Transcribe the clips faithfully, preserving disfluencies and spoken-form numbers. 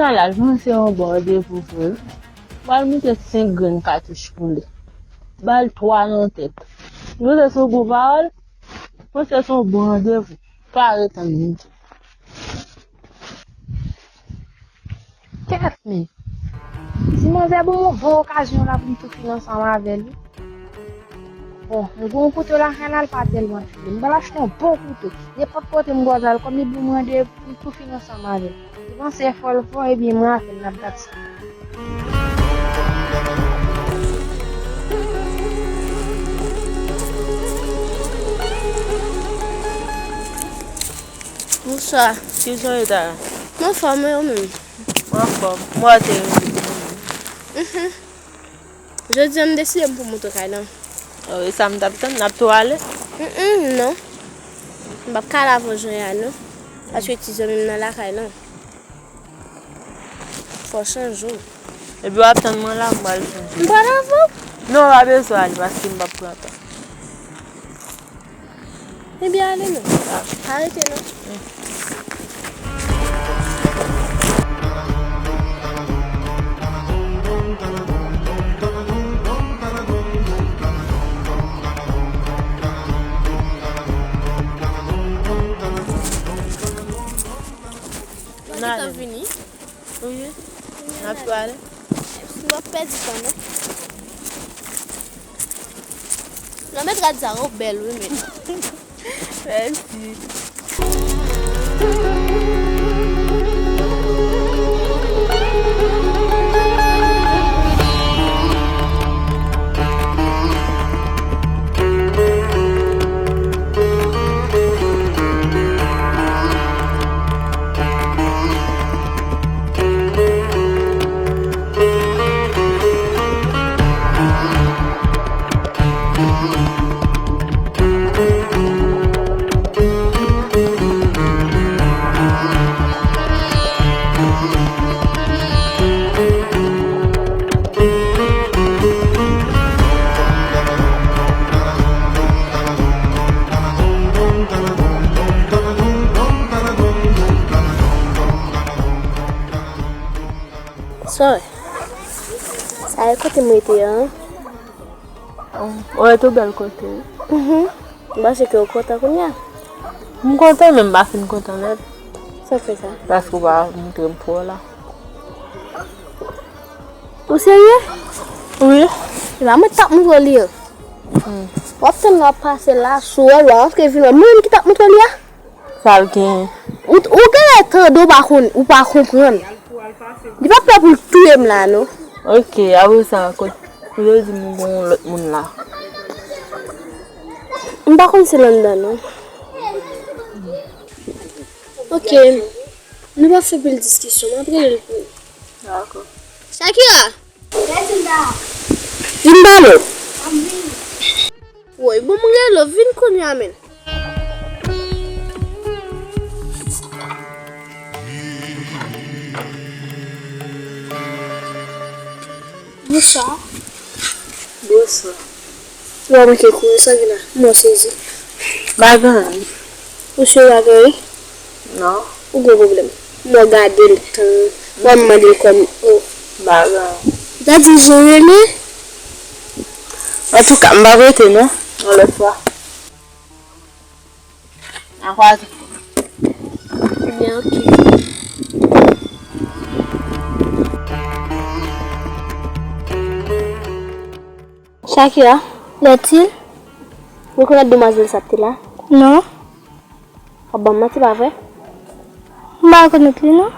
Al al, panse yon bon randevou vre wi. Ba l moute senk grenn katouch pou li. Ba l twa nan tèt. Panse se yon bon pawòl. Panse se yon bon randevou. Pa ret tann li. Kèt men. Si manzè ban m yon bon okazyon la pou m tou fini ansanm avè l wi. Bon, m gen yon kouto lakay la, l pa tèlman file. M pral achte yon bon kouto. Nenpòt kote m gwaz al, kòm li ban m randevou, m tou fini ansanm avè l. Li panse fò l fò, ebyen m rache l, n ap gad sa. Bonswa. Kijan w ye, Tara? M anfòm, e ou menm? M anfòm. M wè w te rele pou mwen. Mhm. Jodi a, m deside m pou monte kay la. Oh, e sa m t ap tann, n ap tou ale? Mm, non. M p ap ka al avan jan y a, non. Paske ti zanmi m nan lakay la. Fò w chanje w. Epi w ap tann mwen la, m pral chanje. M pral avan w. Non, w pa bezwen ale, paske m p ap pran tan. Ebyen, ale non. Pa rete non. Mwen gentan vini. Wi. N ap pale. M p ap pèdi tan non. Lanmèt rad sa yo bèl wi men. Mèsi. Sa w wè? Sa e kote m rete an. Oh, ou rete yon bèl kote wi. Mhm. M panse ke ou kontan kounye a. M kontan, men m pa fin kontan nèt. Sa fè sa? Paske ou pa montre m twò la. Ou serye? Wi. E pa mwen t ap montre w li an. Hmm. W ap tann l ap pase la, si w wè l, w a antre vin wè. Mwen menm ki t ap montre w li a? Sa l genyen? Ou, ou genlè tande, ou pa konn, ou pa konprann. Li pa prè pou l touye m la, non. Ok, apre sa, kot, kote w di m ou gen yon lòt moun la? M pa konn si l anndan, non. Ok, nou pa fè pil diskisyon, m ap rele l pou ou. Dakò. Shakira! Vin pale. Woy, bon, m rele w, vin kounye a menm. Bonswa. Bonswa. Ou pa manke kouri, sa ki la? M wè w sezi. Bagay. Ou sou bagay? Non. Ou gen pwoblèm. M wè w gade l tan. M wè m mande l kòm, oh. Bagay. Gade jan rele. Antouka, m p ap rete non. Yon lòt fwa. An kwaze. Ebyen, ok. Shakira. Lètil. Ou rekonèt demwazèl sa te la? Non. W ap ban m manti, pa vre? M pa rekonèt li, non.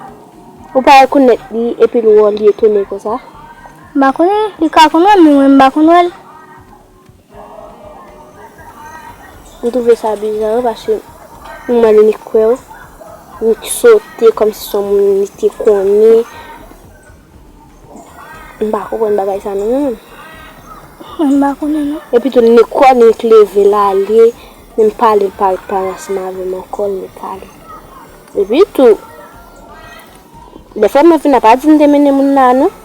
Ou pa rekonèt li, epi l wè w, li etone konsa? M pa konnen, li ka konn wè m, men mwen m pa konn wè l. M twouve sa biza wi, paske m wè li nik kwè w, nik sote kòmsi se yon moun li te konnen. M pa konprann bagay sa non, menm. Mwen m pa konnen non. Epi tou, nik kwè w, nik leve l ale, menm pale l pa ret pale ansanm avè m ankò, l nik ale. Epi tou, dèfwa m nan fin la pa di m te mennen moun la non.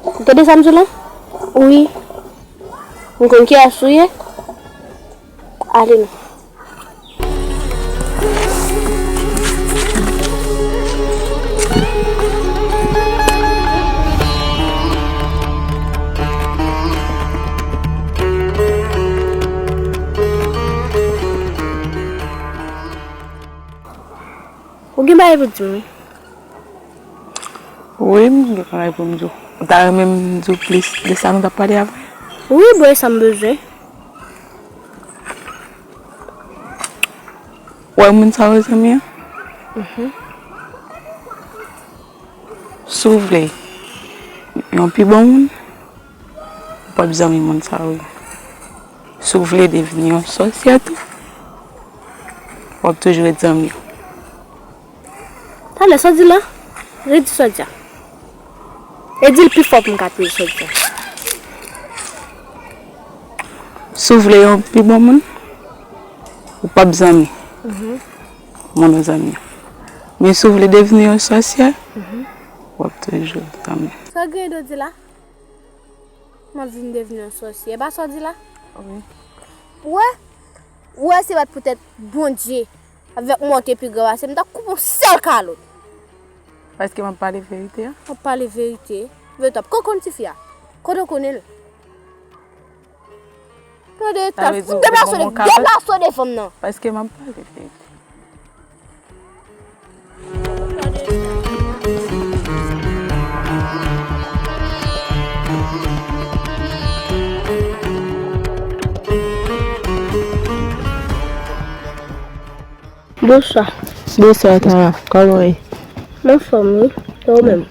Ou tande sa m di w la? Wi. M konn kiyès ou ye? Ale non. Sa pou di m wi. Wi, m gen bagay pou m di w. Ou ta renmen m di w plis de sa nou t ap pale avan? Wi, bro, e sa m bezwen. Ou wè moun sa yo zanmi an? Mhm. Si w vle yon pi bon moun, ou p ap zanmi moun sa yo. Si w vle devni yon sòsyè tou, w ap toujou ret zanmi yo. Talè, sa w di la? Redi sa w di a. E di l pi fò pou m ka tande sa w di a. Si w vle yon pi bon moun, ou p ap zanmi. Mhm. Moun ou zanmi. Men si w vle devni yon sòsyè, mhm, w ap toujou zanmi. Sa w gen do di la? M ap vin devni yon sòsyè. E pa sa w di la? Wi. Ou wè? Ou wè se pa t poutèt Bondye avèk mwen w te pi gran pase m, m t ap koupe yon sèl kalòt. Paske m ap pale verite a. W ap pale verite. Verite w ap konn tifi a. Kote w konnen l? Tande, sa vle di ou deplase w devan m nan. Paske m ap pale verite. Bonswa. Bonswa, Tara. Kòman w ye? M anfòm, wi. E ou menm?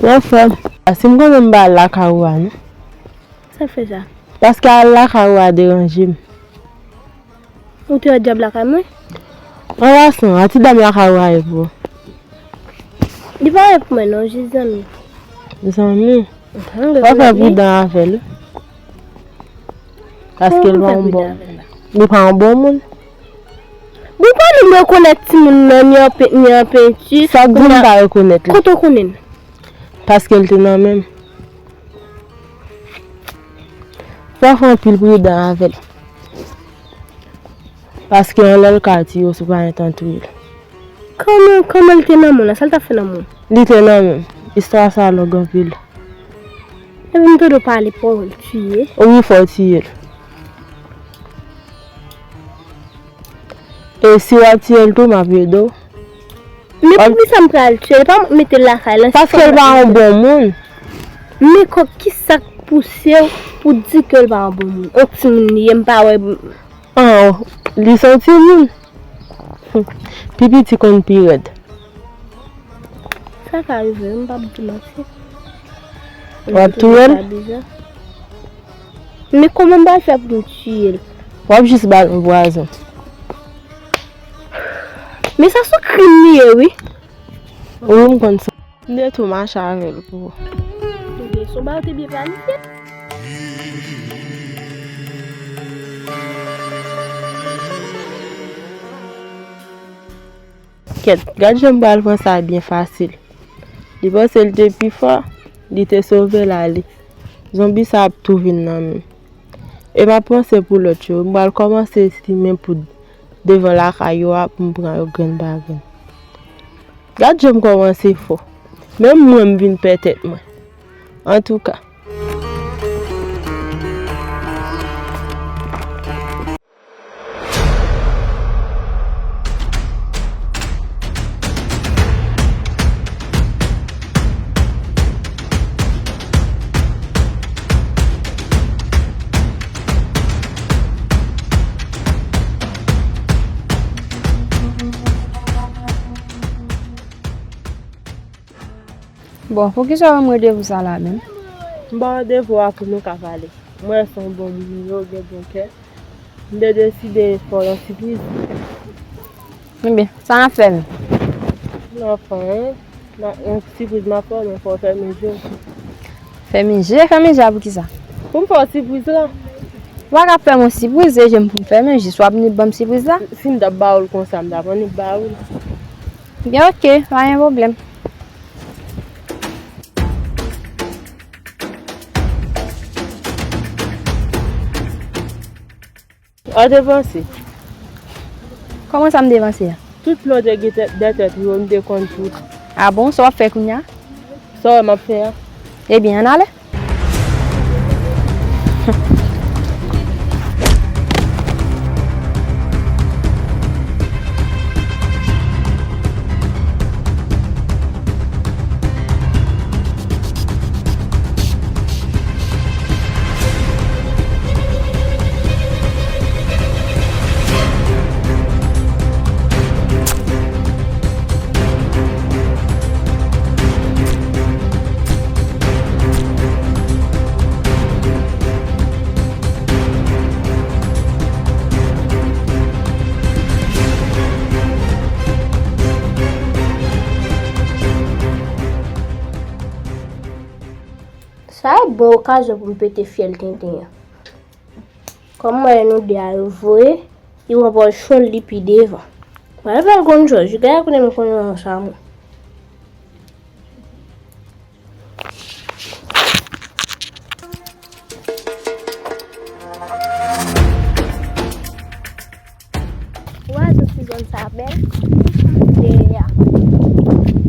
M anfòm. A, si m konnen m pa al lakay ou a, non. Sa fè sa? Paske al lakay ou a deranje m. Ou te wè dyab lakay mwen? An pasan, a ti dam lakay ou a ye pou ou? Li pa ye pou mwen non, jis zanmi. Zanmi? Mhm. Fò fè pridan avè l wi. Paske l pa yon bon, li pa yon bon moun. Bon, pa menm rekonèt timoun nan, ni an penti, ni an penti. Sa k di m pa rekonèt li? Kote w konnen l? Paske l te nan men m. Fò w fè anpil pridan avè l. Paske anlè l ka tiye w si w pa gentan touye l. Kòman, kòman l te nan men w la? Sa l t ap fè nan men w? Li te nan men m. Istwa sa long anpil. Epi m tande w pale pawòl tiye. Wi, fò w tiye l. E si w ap tiye l tou, m ap ede w. Men poukisa m pral tiye l? Pa mete l lakay la. Paske l pa yon bon moun. Men kòk, kisa k pouse w pou di ke l pa yon bon moun? On timoun li ye, m pa wè. An, li se yon timoun. Pi piti konn pi rèd. Sa ka rive, m p ap di manti. W ap touye l? Men kòman m pral fè pou m tiye l? W ap jis ba l yon pwazon. Men sa se krim li ye, wi. Wi, m konn sa. M te tou mache avè l pou ou. Ebyen, se yon bagay ou te byen planifye. Kèt, gad jan m pral pran sa byen fasil. Li panse l te pi fò, li te sove l ale. Zonbi sa ap tou vin nan men m. E m ap panse pou lòt yo. M pral kòmanse simen poud devan lakay yo a pou m pran yo grenn pa grenn. Gad jan m kòmanse fò. Menm mwen m vin pè tèt mwen. Antouka. Bon, poukisa w ban m randevou sa la menm? M ba w randevou a pou nou ka pale. Mwen wè se yon bon moun ou ye, ou gen bon kè. M te deside fè w yon sipriz. Ebyen, sa n ap fè menm? N ap fè yon, yon sipriz m ap fè w, men fò w fèmen je w. Fèmen je? Fèmen je a poukisa? Pou m fè w sipriz la. Ou pa ka fè m yon sipriz, se je m pou m fèmen, jis w ap ni ban m sipriz la. Si m t ap ba w l konsa, m t ap annik ba w l. Ebyen, oke, pa gen pwoblèm. An te panse. Kòman sa m te panse a? Tout plan te gen tèt, de tèt yo, m te konn tout. A bon, sa w ap fè kounye a? Sa w wè m ap fè a? Ebyen, ann ale. Sa e bon okazyon pou m pete fyèl tenten an. Kòm m wè nou de a yo voye, li pran pòz cho l, li pi devan. Mwen fè l konn jòj, gade kote m konnen nan sa mwen. Ou wè jan ti zòn sa bèl? Dèyè a.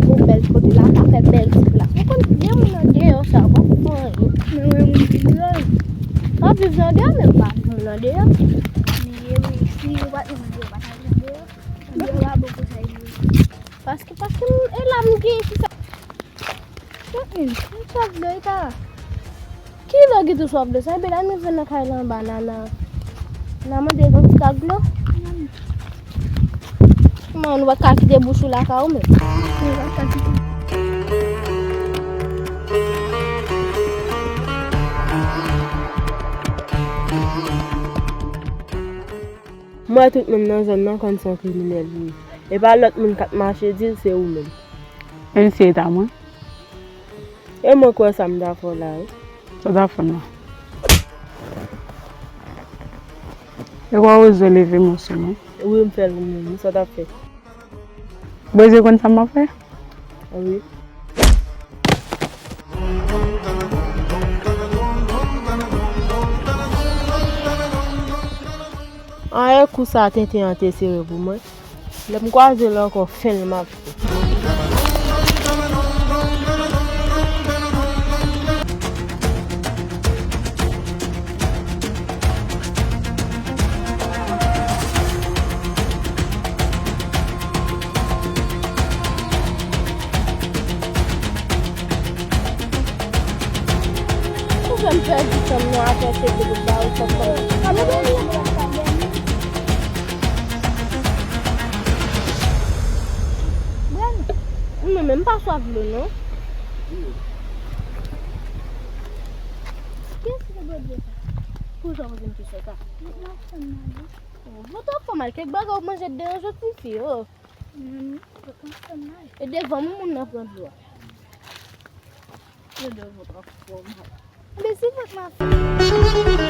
Gon bèl kote la, ka fè bèl ti plas. Ou konn gen moun nan deyò sa, w pap fè anyen. Men wè moun vin deyò. W ap viv nan deyò, men w pa viv moun nan deyò. Men wi, si ou pa t viv nan deyò, ou pa t ap viv nan deyò. Nan deyò pa bon pou sa, e vre. Paske, paske m, e la m gen ki fè. Mm, mm, m swaf dlo, e pa. Ki lè w gentan swaf dlo? Sa vle di, la nou vin nan kay la anba, nan, nan, nan mande yon ti kak dlo. Mm. Kòman nou pa t ka kite bouch ou lakay ou menm? Nou pa t ka kite. M wè tout moun nan zòn nan konn se yon kriminèl li ye. E pa lòt moun k ap mache di l se ou menm. Menm si e ta mwen. E mwen kwè sa m ta fè w la wi. Sa w ta fè m la? E kwa w oze leve men sou mwen? Wi, m fè l wi menm. Sa w t ap fè? Ou bezwen konn sa m ap fè? Wi. An, e kou sa tenten an te sere pou mwen. Lè m kwaze l ankò, fè l m ap fè. Ou fè m pèdi tan m nan atò se de bout ba ou kòb kòb. Mwen menm m pa swaf dlo non. Kiyès ki te dwe dlo sa? Poukisa w poze m kesyon sa? Vant ou ap fè mal, kèk bagay ou manje deyò soti fi, oh. E devan moun, moun nan pran dlo a. Yo de vant ap fè mal. Men si vant la fè.